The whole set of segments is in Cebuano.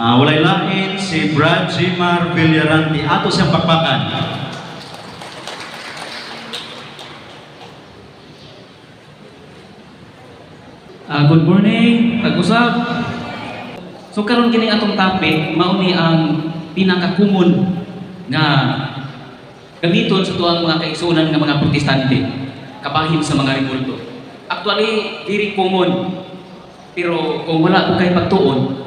Walay lain si Brad Jimar Villarante. Ato siyang pakpakan. Good morning, tag-usab. So karon kini atong topic mao ni ang pinaka-common nga gamiton sa tuang mga kaigsuonan nga mga Protestante kabahin sa mga rebulto. Actually, very common. Pero kung wala ko kay pagtuon,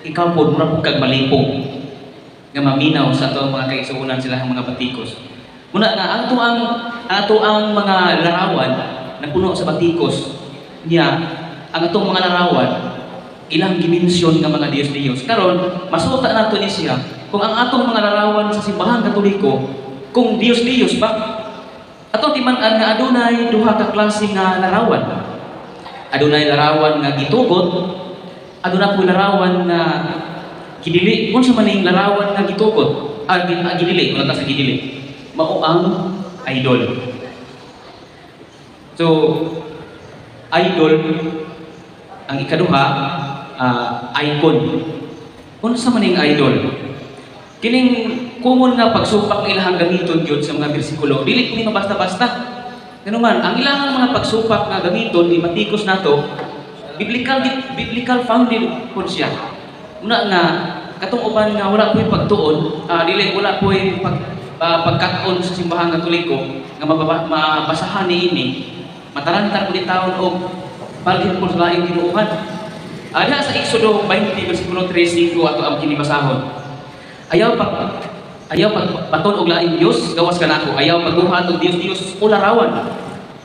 ikaw po mura po kag malipong nga maminaw sa tuang mga kaigsuonan sila ang mga batikos. Muna nga ang tuang ato ang mga larawan na puno sa batikos niya, ang atong mga larawan ilang gimensyon nga mga Diyos-Diyos. Karon masuta nato ni siya kung ang atong mga larawan sa simbahang Katoliko kung Diyos-Diyos ba. Atong timan-an nga adunay duha ka klase nga larawan. Adunay larawan nga gitugot, aduna po larawan nga gidili. Unsa man ning larawan nga gitugot? Gidili, wala ta sa gidili. Mao ang idol. So idol ang ikaduha, icon. Unsa man ning idol? Kining common nga pagsupak nga ilahang gamiton gyud sa mga bersikulo, dili kini mabasta-basta. Nganuman, ang ilahang mga pagsupak nga gamiton ni matikos nato, biblical biblical founded pud siya. Una nga katong uban nga wala po'y pagtuon, dili wala po'y pagkat-on sa simbahang Katoliko nga mabasahan niini, matarantar pud taon og balhin po sa laing tinuohan. Diha sa Exodo 20 versikulo 3-5 ato ang kini basahon. Ayaw pag baton og laing Dios gawas kanako, ayaw pagbuhat og Dios-Dios o larawan.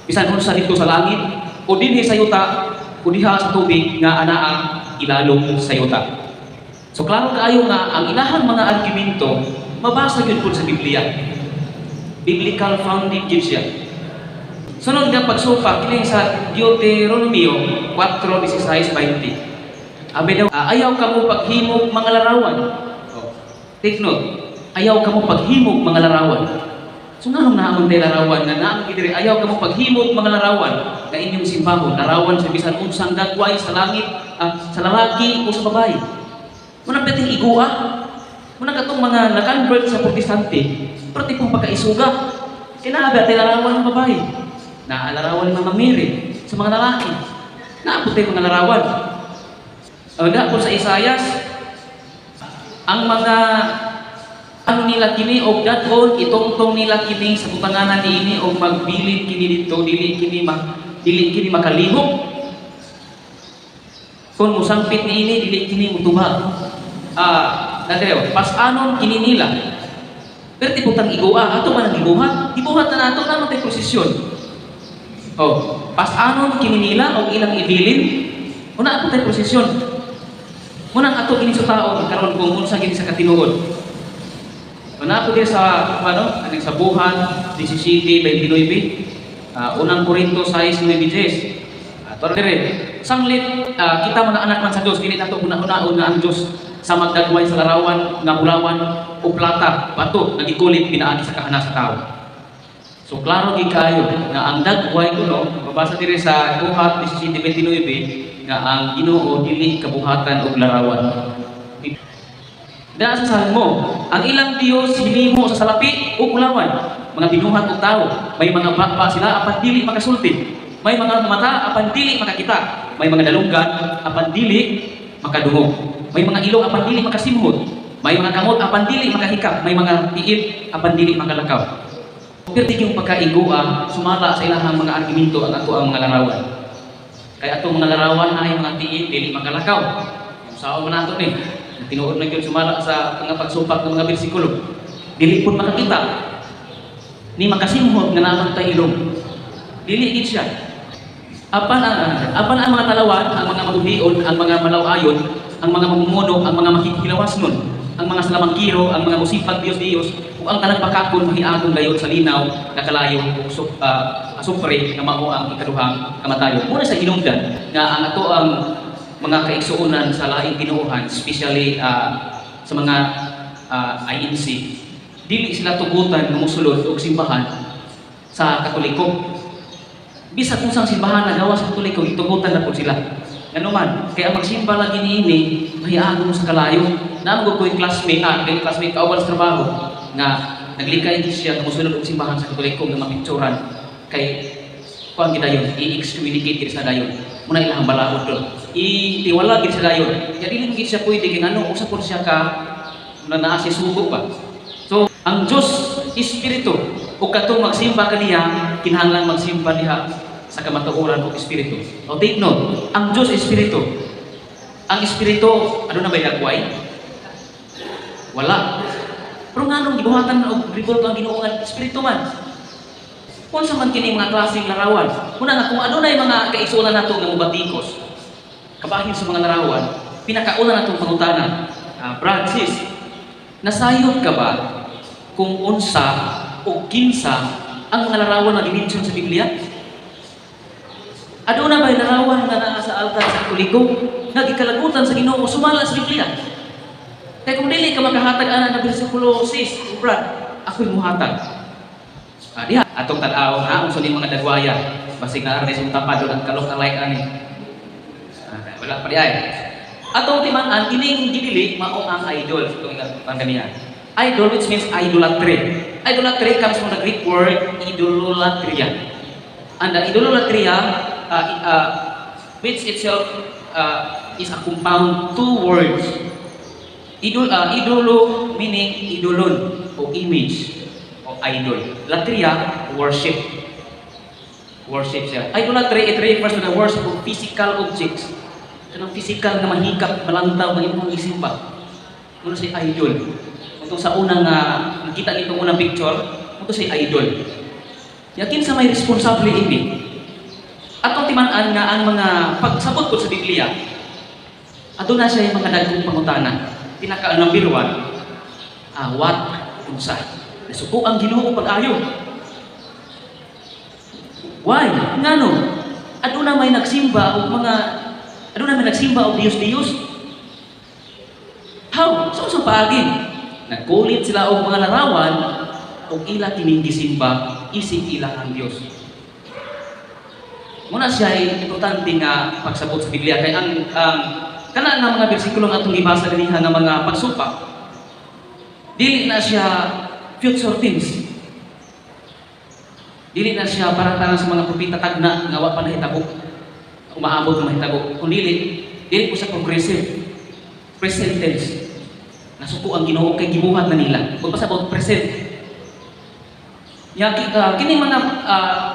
Bisan unsa didto sa langit o dinhi sa yuta o diha sa tubig nga anaa ilalom sa yuta. So klaro kaayo nga ang ilahang mga argumento mabasa gyud pud sa Biblia. Biblical founded gyud siya. Sunod nga pagsupak kini sa Deuteronomio 4:16-20. Abi daw, ayaw kamo paghimog mga larawan. Oh. Take note, ayaw kamo paghimog mga larawan. So nganong naamon tay larawan nga naamon gid diri, ayaw kamo paghimog mga larawan nga inyong simbahon, larawan sa bisan unsang dagway sa langit, sa lalaki o sa babae. Muna peting igua. Muna katong mga na-convert sa Protestante, pero tipong pagkaisuga. Kinabi atay larawan ng babae. Naalarawan ni Mama Mary sa mga lalaki. Naapot tayo mga larawan. Da po sa Isayas, ang mga ano nila kini og dadon itungtong nila kini sa butanganan niini og magbilin kini didto, dili kini makalihok. Kung musangpit niini dili kini mutubag. Nadreo, pas-anon kini nila. Pero tipong igua, ato man ang gibuhat. Gibuhat na nato naman tay prosesyon. Oh, pas-anon kini nila og ilang ibilin. Una ato tay prosesyon. Munang ato kini sa tao karon kung unsa kini sa katinuod. Una po sa ano, aning sa Buhat 17:29. Unang Korinto 6:9-10. Ato dire sanglit kita mga anak man sa Dios, dili nato una-unaon nga ang Dios sa magdagway sa larawan nga bulawan o plata, bato nga gikulit pinaagi sa kahana sa tao. So klaro gid kaayo nga ang dagway kuno mabasa diri sa Buhat 17:29 nga ang Ginoo dili kabuhatan og larawan. Daa sa Salmo, ang ilang Dios hinimo sa salapi o kulawan, mga binuhat og tawo, may mga baba sila apan dili makasulti, may mga mata apan dili makakita, may mga dalunggan apan dili makadungog, may mga ilong apan dili makasimhot, may mga kamot apan dili makahikap, may mga tiil apan dili makalakaw. Pero yung pagkaigua, sumala sa ilahang mga argumento ang ato ang mga larawan. Kaya atong mga larawan ay mga tiil dili makalakaw. Sao man nato ni? Tinuod na gyud sumala sa mga pagsupak ng mga bersikulo. Dili pud makakita. Ni makasimhot nga naman tay ilong. Dili gid siya. Apan ang mga talawan, ang mga mabuhion, ang mga malawayon, ang mga mamumuno, ang mga makikilawas nun, ang mga salamangkiro, ang mga musipag Diyos-Diyos, ug ang tanang pakakon mahiagong gayon sa linaw nga kalayo ug asupre nga mao ang ikaduhang kamatayon. Muna sa hinungdan nga ang ato ang mga kaigsuonan sa laing tinuohan, especially sa mga INC, dili sila tugutan nga mosulod og simbahan sa Katoliko. Bisag unsang simbahan na gawas sa Katoliko, gitugutan na pud sila. Ngano man, kaya magsimba lagi niini, mahiago mo sa kalayo. Naa man ko'y classmate, dili classmate, kauban sa trabaho, nga naglikay siya nga mosunod og simbahan sa Katoliko nga mapicturan kay kuan kita yun, i-excommunicate gid sa dayon. Muna ilang balaod doon. Itiwala gid sa dayon. Kaya dili gid siya pwede kay ngano usa pud siya ka na naa si sugo ba. So, ang Diyos espiritu ug katong magsimba kaniya kinahanglan magsimba diha sa kamatuoran ug espiritu. O take note, ang Diyos espiritu. Ang espiritu, ano na ba dagway? Wala. Pero nganong gibuhatan og rebulto ang Ginoo nga espiritu man? Unsa man kini mga klaseng larawan? Una nga kung ano na yung mga kaigsuonan nato nga mobatikos, kabahin sa mga larawan, pinakauna natong pangutana, Brad, sis, nasayod ka ba kung unsa o kinsa ang mga larawan na gi-mention sa Biblia? Aduna ba larawan nga naa sa altar sa Katoliko nga gikalagutan sa Ginoo sumala sa Biblia? Kay kung dili ka makahatag ana na bersikulo, sis, Brad, ako'y muhatag. Diha atong tan-aw ha unsa ning mga dagwaya, basig naa ra sa tapad ang kalok alike ani. Wala pa di ay. Atong timan-an kining gidili mao ang idol itong ang kaniya. Idol, which means idolatry. Idolatry comes from the Greek word idolatria. And the idolatria, which itself is a compound two words. Idolo meaning idolon o image o idol. Latria, worship. Worship siya. Idolatry, it refers to the worship of physical objects. Kanang physical nga mahikap, malantaw nga imong isimba. Muna si idol. Ito sa unang nakita nitong unang picture, ito si idol. Yakin sa may responsable ini. Atong timan-an nga ang mga pagsabot ko sa Biblia, aduna siya yung mga dagkong pangutana. Pinaka number one, what, unsa. Nasuko ang Ginoo pag-ayo. Why? Ngano? Aduna may nagsimba og Diyos-Diyos. How? So sa paagi? Nagkulit sila og mga larawan og ila kining gisimba isip ila ang Dios. Muna siya ay importante nga pagsabot sa Biblia kay ang kana nga mga bersikulo nga atong gibasa dinhi nga mga pagsupak, dili na siya future tense. Dili na siya para tanang sa mga propeta tagna nga wa pa nahitabo. Umaabot nga mahitabo. Kung dili, dili po sa progressive. Present tense. Nasuko ang Ginoo kay gibuhat na nila. Kung pasabot present. Ya kining mga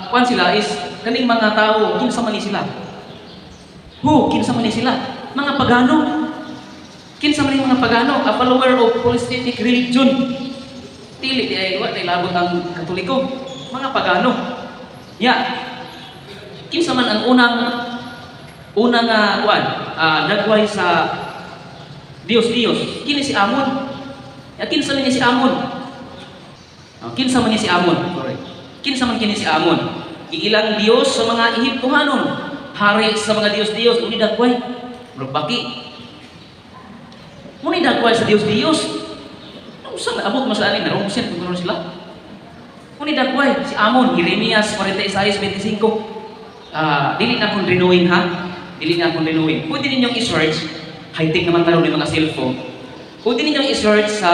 kuan sila is kaning mga tao, kinsa man ni sila? Who, kinsa man ni sila? Mga pagano. Kinsa man ni mga pagano? A follower of polytheistic religion. Dili di ay wa tay labot ang Katoliko. Mga pagano. Ya. Kinsa man ang unang unang kuan nagway sa Dios Dios? Kini si Amon. Ya, kinsa man ni si Amon? Oh, kinsa man ni si Amon? Sorry. Kinsa man kini si Amon? Iilang Dios sa mga Ehiptohanon. Hari sa mga Dios-Dios, uni dagway. Murag baki. Muni dagway sa Dios-Dios. Unsa na abot man sa ani narong kung sila. Muni dagway si Amon, Jeremias 46:25. Dili na akong renewing ha. Dili na akong renewing. Pwede ninyong i-search. High-tech naman karon ng mga cellphone. Pwede ninyong i-search sa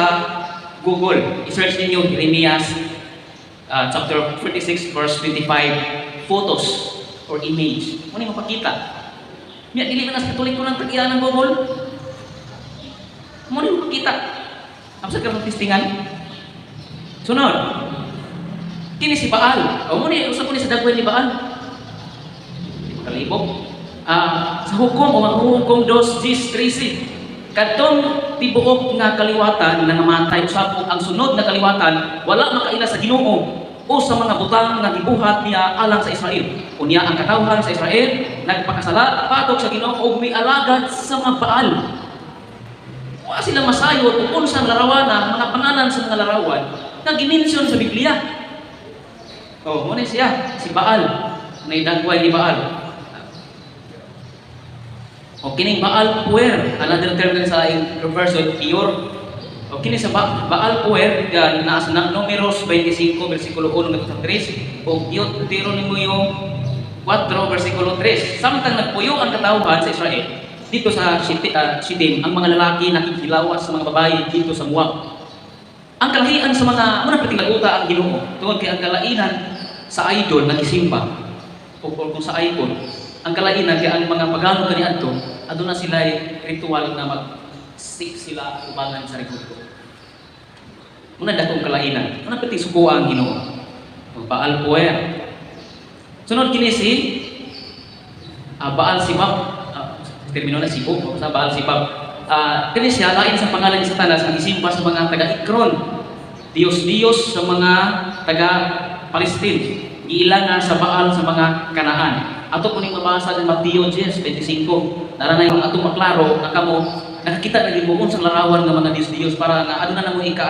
Google. I-search ninyo Jeremias chapter 46 verse 25 photos or image. Mo ni mapakita. Nya dili man sa Katoliko lang tag ng Google. Mo ni mapakita. Amsa ka testingan. Sunod. Kini si Baal. O mo ni usa po ni sa dagway ni Baal. Di makalibok. Sa Hukom o Hukom 2 10 13. Kadtong tibuok nga kaliwatan na namatay usab ang sunod na kaliwatan wala makaila sa Ginoo o sa mga butang nga gibuhat niya alang sa Israel. Unya ang katawhan sa Israel nagpakasala batok sa Ginoo ug mialagad sa mga Baal. Wa sila masayod ug unsang larawana, mga pangalan sa mga larawan nga gi-mention sa Biblia. Oh, mo ni siya, si Baal, naidagway ni Baal. O kining Baal Peor, another term din sa version, Peor. O kini sa Baal Peor, gan naa sa Numeros 25 versikulo 1 ngadto sa 3 o Deuteronomio 4 versikulo 3. Samtang nagpuyo ang katawhan sa Israel dito sa Shittim, ang mga lalaki nakighilawas sa mga babae dito sa Moab. Ang kalahian sa mga muna laguta ang Ginoo tungod kay ang kalainan sa idol nagisimba o kung sa icon, ang kalainan kay ang mga pagano kaniadto aduna sila ritual nga mag sik sila ubangan sa rebulto. Muna dakong kalainan. Muna pati suko ang Ginoo. Baal Peor. Sunod kini si Baal Sibab. Termino na Sibog, sa Baal Sibab. Kini siya lain sa pangalan ni Satanas ang isimba sa mga taga Ekron. Diyos-Diyos sa mga taga Palestine. Giila nga sa Baal sa mga Kanaan. Ato kuning mabasa sa Mateo 10:25. Nara na yung atong maklaro nga kamo nakakita na gid mo unsang larawan nga mga Diyos-Diyos para nga aduna na mo ika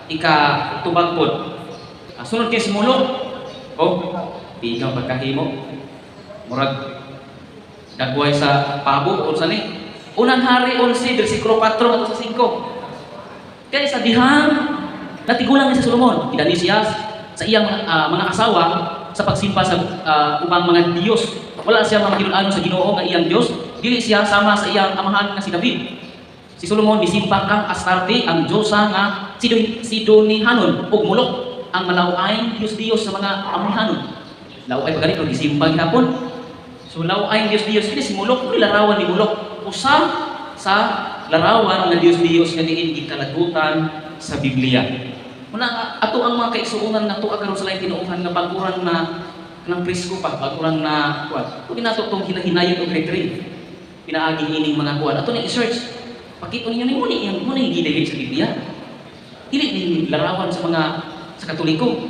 ika tubag pod. Sunod kay si Molok. Oh, pigaw pagkahimo. Murag dagway sa pabo o sa ni. Unang Hari 11, versikulo 4 hanggang sa 5. Kaya sa dihang natigulang ni si Solomon, gidani siya sa iyang mga asawa sa pagsimba sa ubang mga Diyos. Wala siya mga makinud-anon sa Ginoo nga iyang Diyos, dili siya sama sa iyang amahan nga si David. Si Solomon misimba kang Astarte, ang Diyosa nga Sidonihanon ug Molok, ang malaw-ay Diyos-Diyos sa mga Amonihanon. Law-ay pa ganito, gisimba gihapon. So law-ay Diyos-Diyos kini si Molok, ni larawan ni Molok. Usa sa larawan nga Diyos-Diyos nga diin gikalagutan sa Biblia. Muna nga ato ang mga kaigsuonan nga tuwa karon sa laing tinuohan nga bag-urang na kanang presko pa, bag-urang na kuan. Kung nato tong hinahinayon og retrieve pinaagi ining mga kuan. Ato ni i-search. Pakita ninyo ni mo ni iyang mo ni gidili sa Biblia. Dili ni larawan sa mga sa Katoliko.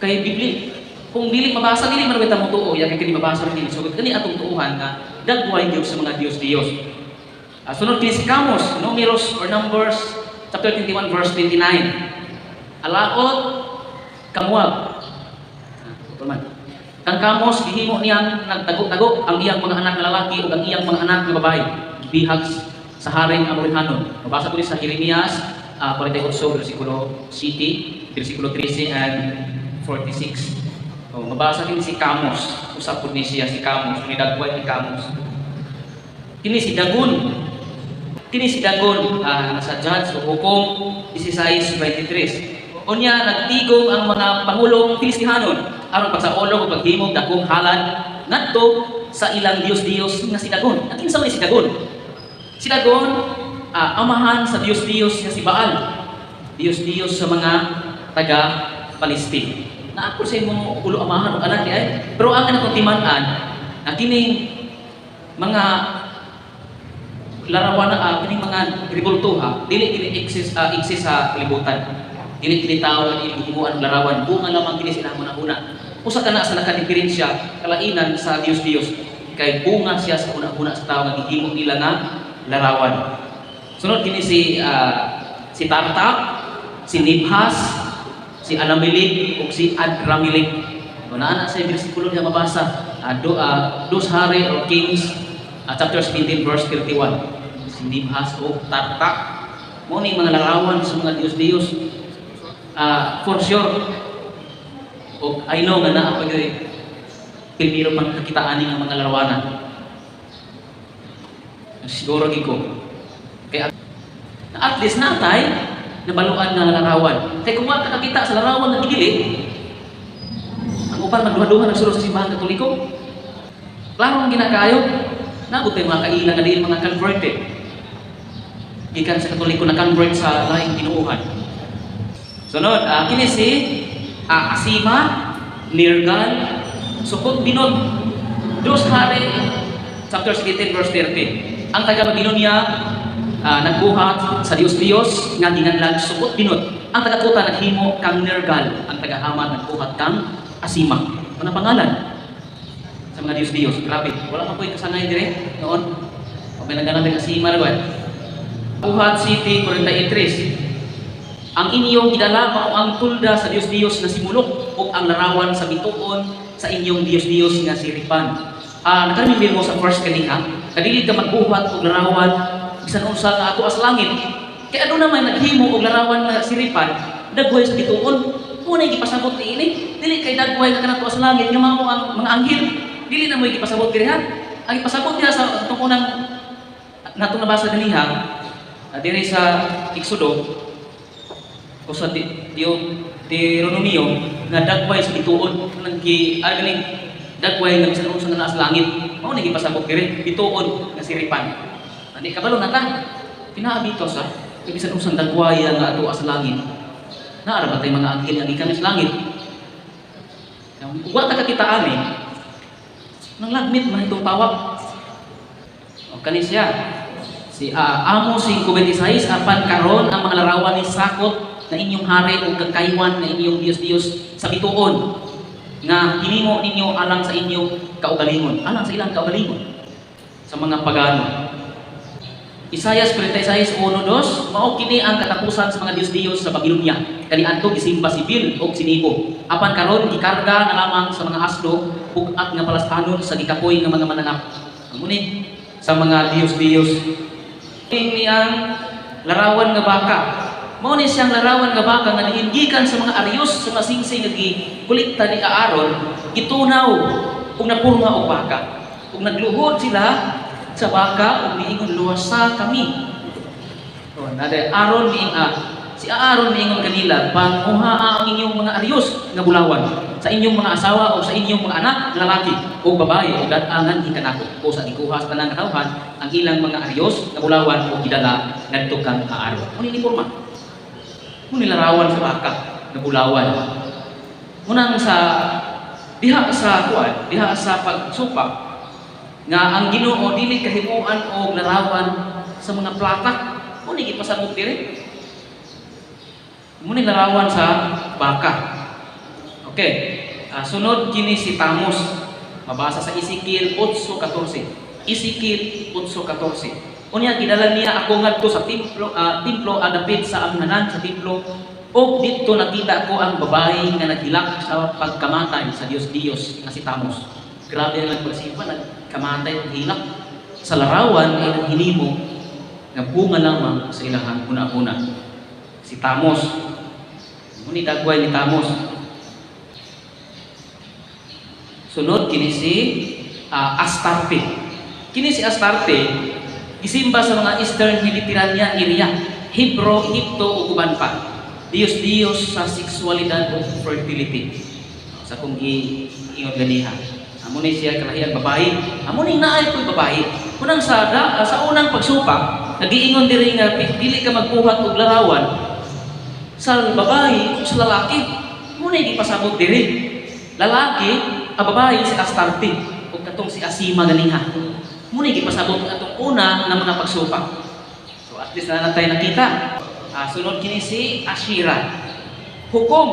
Kay Biblia, kung dili mabasa, dili man mo tuo, ya kay kini mabasa rin so kani atong tuohan nga dagway gyud sa mga Diyos-Diyos. Sunod kini si Kamos, Numeros or Numbers chapter 21 verse 29. Alaot kamuag. Man. Kang Kamos gihimo niyang nagtago-tago ang iyang mga anak nga lalaki ug ang iyang mga anak nga babae. Gibihag sa haring Amorihanon. Mabasa ko ni sa Jeremias 48 versikulo 7, versikulo 13 and 46. Oh, mabasa kini si Kamos. Usa pud ni siya si Kamos, ni dagway ni Kamos. Kini si Dagon. Kini si Dagon nasa Judge o Hukom 16:23. Unya nagtigom ang mga pangulong Filistihanon aron pagsaulog ug paghimog dakong halad ngadto sa ilang Diyos-Diyos nga si Dagon. Ang kinsa man ni si Dagon? Si Dagon amahan sa Diyos-Diyos nga si Baal. Diyos-Diyos sa mga taga Palestine. Na ako sa imong ulo amahan og anak ay. Pero ang kanang timan-an na kining mga larawan na kining mga rebulto ha, dili kini exist sa kalibutan. Dili kini tawo nga gihimuan og larawan, bunga lamang kini sila una-una. Usa kana sa nakadiferensya kalainan sa Diyos-Diyos kay bunga siya sa una-una sa tawo nga gihimo nila nga larawan. Sunod kini si Tartak, si Nibhas, si Anamilik ug si Adramilik. Naa na sa bersikulo niya mabasa. Dos Hari or Kings chapter 17 verse 31. Si Nibhas o Tartak. Mao ni mga larawan sa mga Diyos-Diyos. For sure, og I know nga naa pa gyud primero pang kakitaan nga mga larawanan. Siguro gid ko. Kaya at least natay nabaluan nga larawan. Kay kung wa ka kakita sa larawan nga gidili, ang uban magduha-duha nagsulod sa simbahan Katoliko. Klaro ang ginakayo. Nabot tayo mga kaila nga diin mga converted. Gikan sa Katoliko na convert sa laing tinuohan. Sunod, kini si Asima, Nirgal, Sukot Binot. Dos Hari chapter 17 verse 30. Ang taga Babilonia nagbuhat sa Diyos-Diyos nga ginganlan Sukot Binot. Ang taga Kuta naghimo kang Nergal, ang taga Hamat nagbuhat kang Asima. Ano pangalan sa mga Diyos-Diyos? Grabe, wala man ko'y kasangay dire noon. O may nagganap ng Asima na ba? Buhat City 43. Ang inyong gidala mao ang tulda sa Diyos-Diyos na si Molok ug ang larawan sa bituon sa inyong Diyos-Diyos nga si Ripan. Nakaremember mo sa first kaniha, kadili ka magbuhat og larawan bisan unsa nga ato sa langit. Kay ano naman naghimo og larawan nga si Ripan, dagway sa bituon. Mo na gipasabot niini, dili kay dagway nga kanato sa langit nga mao ang mga anghel. Dili na mo gipasabot diri ha. Ang ipasabot niya sa atong unang natong nabasa ganiha diri sa Exodo o sa Deuteronomio nga dagway sa bituon nang gi ganing dagway nga bisan unsa nga naa sa langit, mao ni gipasabot diri, bituon nga siripan. Andi kabalo na ta pinaabito sa bisan unsang dagway nga ato sa langit, naa ra ba tay mga anghel nga gikan sa langit? Wa ta kakita ani nang lagmit man itong tawag. O kani siya si Amos 5:26, "Apan karon ang mga larawan ni sakot na inyong hari o kagkaywan nga inyong Diyos-Diyos sa bituon nga hinimo ninyo alang sa inyong kaugalingon," alang sa ilang kaugalingon sa mga pagano. Isayas 46:1-2, "Mao kini ang katapusan sa mga Diyos-Diyos sa Babilonia. Kaniadto gisimba si Bil og si Nebo. Apan karon gikarga na lamang sa mga asno, bug-at nga palastanon sa gikapoy nga mga mananap." Amo ni sa mga Diyos-Diyos. Ini ang larawan nga baka. Mao ni siyang larawan nga baka nga diin gikan sa mga aryos sa mga singsing nga gikolekta ni Aaron, gitunaw ug napurma og baka. Ug nagluhod sila sa baka ug miingon, "Luwasa kami." O, nade Aaron miing si Aaron miingon kanila, "Panguhaa ang inyong mga aryos nga bulawan sa inyong mga asawa o sa inyong mga anak nga lalaki o babae o dad-angan gikan nako." O sa gikuha sa tanang katawhan ang ilang mga aryos nga bulawan o gidala ngadto kang Aaron. Mao ni porma. Mao ni larawan sa baka nga bulawan. Unang sa diha sa kuan, diha sa pagsupak nga ang Ginoo dili kahimuan og larawan sa mga plata. Mao ni gipasabot diri. Mao ni larawan sa baka. Okay. Sunod kini si Tammuz. Mabasa sa Ezekiel 8:14. Ezekiel 8:14. "Unya gidala niya ako ngadto sa templo, templo adapit sa amihanan sa templo, ug didto nakita ko ang babae nga naghilak sa pagkamatay sa Dios-Dios nga si Tammuz." Grabe ang pagsipa, nagkamatay og hilak sa larawan ay ilang hinimo nga bunga lamang sa ilahang huna-huna. Si Tammuz. Muni dagway ni Tammuz. Sunod kini si Astarte. Kini si Astarte gisimba sa mga Eastern Mediterranean area, Hebro, Ehipto ug uban pa. Diyos-Diyos sa sexualidad ug fertility. Sa kung ingon ganiha. Amo ni siya kalahiang babae. Amo ni naay ko'y babae. Unang sa unang pagsupak, nagiingon diri nga dili ka magbuhat og larawan sa babae o sa lalaki. Mo na gipasabot diri. Lalaki, ang babae si Astarte ug katong si Asima ganiha. Mo na gipasabot ang atong una nga mga pagsupak. So at least na tayo nakita. Sunod kini si Ashira. Hukom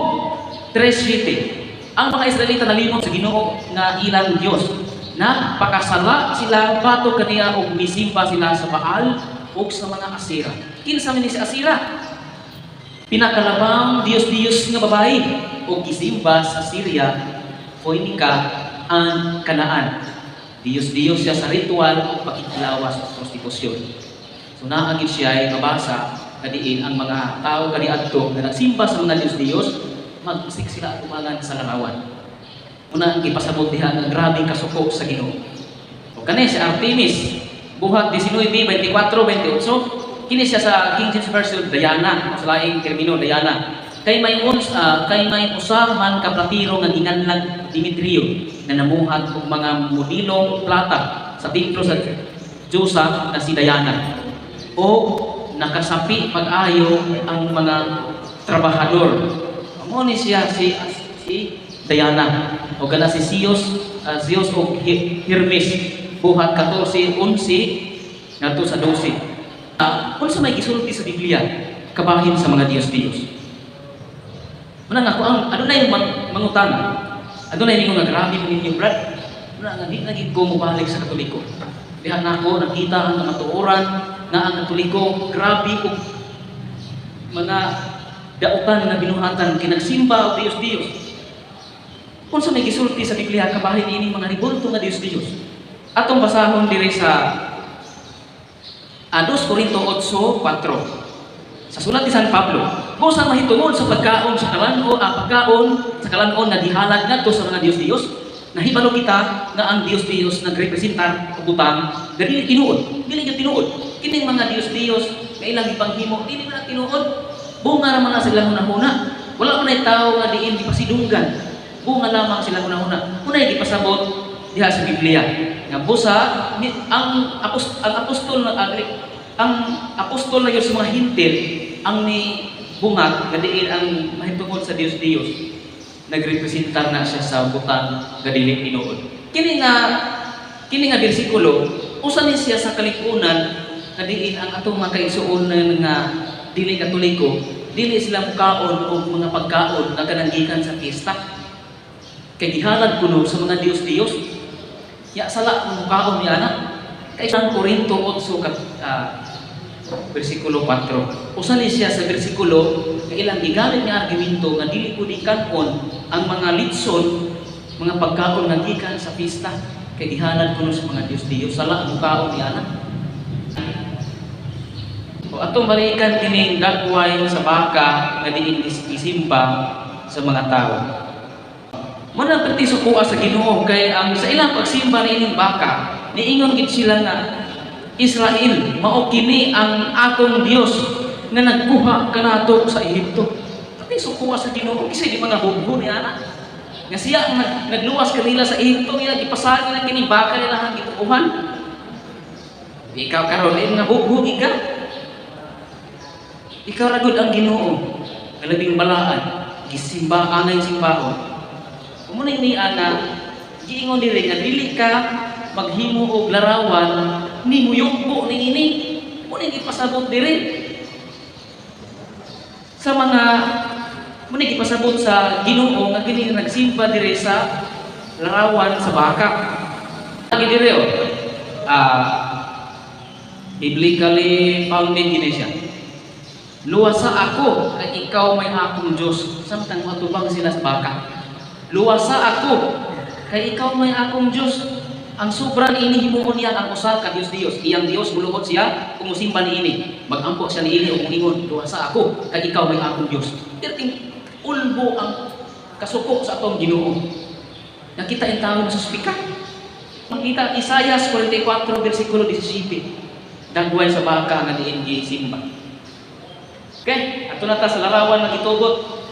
3:7. Ang mga Israelita nalimot sa Ginoo nga ilang Dios. Napakasala sila batok kaniya og misimba sila sa Baal ug sa mga Asira. Kinsa man ni si Asira? Pinakalabang Diyos-Diyos nga babae og gisimba sa Syria, Phoenicia, and Canaan. Diyos-Diyos siya sa ritual o pakikilawas o prostitusyon. So naa gid siya ay mabasa kadiin ang mga tao kaniadto nga nagsimba sa mga Diyos-Diyos, magsik sila atubangan sa larawan. Una ang gipasabot diha nga grabeng kasuko sa Ginoo. O kani si Artemis, Buhat 19:24-28, kini siya sa King James Version Diana, o sa laing termino Diana. Kay may usa man ka platero nga ginganlag Demetrio na namuhat og mga modelong plata sa templo sa Diyosa nga si Diana. O nakasapi pag-ayo ang mga trabahador. Amo ni siya si si Diana. O kana si Zeus, Zeus o Hermes, Buhat 14:11 ngadto sa 12. Unsa may gisulti sa Biblia kabahin sa mga Diyos-Diyos? Muna nga ako ang adunay mangutana. Adunay ningon nga grabe man ninyo, Brad. Muna nga di na gid ko mobalik sa Katoliko. Diha nako nakita ang kamatuoran nga ang Katoliko grabe og mga dautan nga binuhatan, kinagsimba og Diyos-Diyos. Unsa may gisulti sa Biblia kabahin ini mga ribulto nga Diyos-Diyos? Atong basahon diri sa 2 Corinto 8:4. Sa sulat ni San Pablo, "Busa mahitungod sa pagkaon sa kalan-on, pagkaon sa kalan-on nga gihalad ngadto sa mga Diyos-Diyos, Nahibalo kita nga ang Dios-Dios nagrepresentar og butang nga dili tinuod, dili gyud tinuod. Kining mga Dios-Dios nga ilang gipanghimo, dili man tinuod. Bunga ra man na silang hunahuna. Wala man ay tawo nga diin gipasidunggan. Bunga lamang silang hunahuna. Unay gipasabot diha sa Biblia nga busa ang apostol na yun sa mga Hentil ang ni bungag nga diin ang mahitungod sa Dios Dios nagrepresentar na siya sa butang nga dili tinuod. Kini nga bersikulo usa ni siya sa kalikunan nga diin ang atong mga kaigsuonan nga dili Katoliko, dili sila mukaon og mga pagkaon nga kanang gikan sa fiesta kay gihalad kuno sa mga Dios-Dios. Ya sala ang mukaon ni ana. Kay isang Korinto 8 bersikulo 4. Usa ni siya sa bersikulo nga ilang gigamit nga argumento nga dili pwede kan-on ang mga litson, mga pagkaon nga gikan sa pista kay gihalad kuno sa mga Dios-Dios, sala ang mukaon ni ana. O atong balikan kining dagway sa baka nga diin gisimba sa mga tao. Mo na perti sukuha sa Ginoo kay ang sa ilang pagsimba niining baka, niingon gid sila nga, "Israel, mao kini ang atong Dios nga nagkuha kanato sa Ehipto." Pati sukuha sa Ginoo kasi di mga bugho ni ana. Nga siya ang nagluwas kanila sa Ehipto, nila gipasagi na kini baka nila ang gituohan. Ikaw karon eh, mga bugho ka. Ikaw ra gud ang Ginoo nga labing balaan, gisimba anay simbahon. Mao na ni ana giingon diri nga dili ka maghimo og larawan ni muyukbo ni ini. Mao na gipasabot diri sa mga, mao na gipasabot sa Ginoo nga kini nagsimba diri sa larawan sa baka. Lagi diri oh. Biblically founded gini siya. "Luwasa ako kay ikaw may akong Diyos." Samtang matubang sila sa baka. "Luwasa ako kay ikaw may akong Diyos." Ang sobra ni ini himuon niya ang usa ka Dios Dios. Iyang Dios muluhot siya kung musimba ni ini. Magampo siya ni ini ug moingon, "Luwasa ako kay ikaw may akong Dios." Perting ulbo ang kasuko sa atong Ginoo. Nakita ang tao na suspika. Makita Isaias 44 versikulo 17. Dagway sa baka nga diin gisimba. Okay, ato na ta sa larawan nga gitugot.